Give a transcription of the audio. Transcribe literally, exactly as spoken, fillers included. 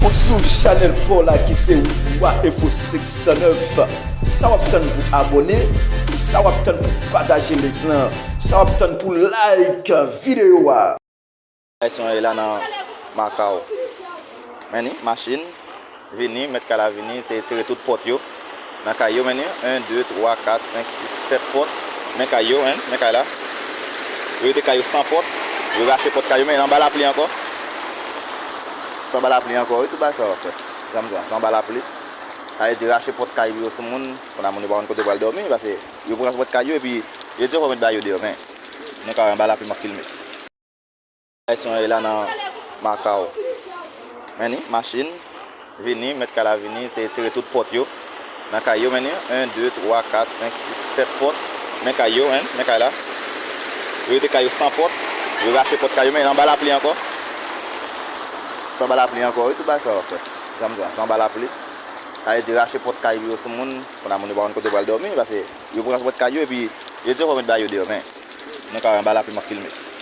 Ou sou chanèl pa w la ki se Wa Enfo senk san nèf. Sa w ap tann pou abòne? Sa w ap tann pou pataje link lan? Sa w ap tann pou like videyo a? Ayisyen yo la nan Macau. Men ni machin vini, mèt kay la vini, se retire tout pòt yo nan kay yo, men ni en, de, twa, kat, senk, sis, sèt pòt. Men kay yo, en, men kay la. Yo rete kay yo san pòt. Yo rache pòt kay yo, men anba lapli ankò. Se anba lapli ankò, wi, tout bagay sa yo ap fè. Janm di w, se anba lapli. Sa vle di rache pòt kay yo sou moun, kounye a moun yo pa konn kote yo pral dòmi, paske yo pran pòt kay yo, epi yo di yo pa met bagay yo deyò, men nou ka wè anba lapli m ap filme. Ayisyen yo la nan Macau. Men ni machin vini, mèt kay la vini, se retire tout pòt yo nan kay yo, men ni en, de, twa, kat, senk, sis, sèt pòt. Men kay yo, en, men kay la. Yo rete kay yo san pòt. Yo rache pòt kay yo, men anba lapli ankò. Se anba lapli ankò, wi, tout bagay sa yo ap fè. Janm di w, se anba lapli. Sa vle di rache pòt kay yo sou moun, kounye a moun yo pa konn kote yo pral dòmi, paske yo pran pòt kay yo, epi yo di yo pa met bagay yo deyò, men nou ka wè anba lapli m ap filme.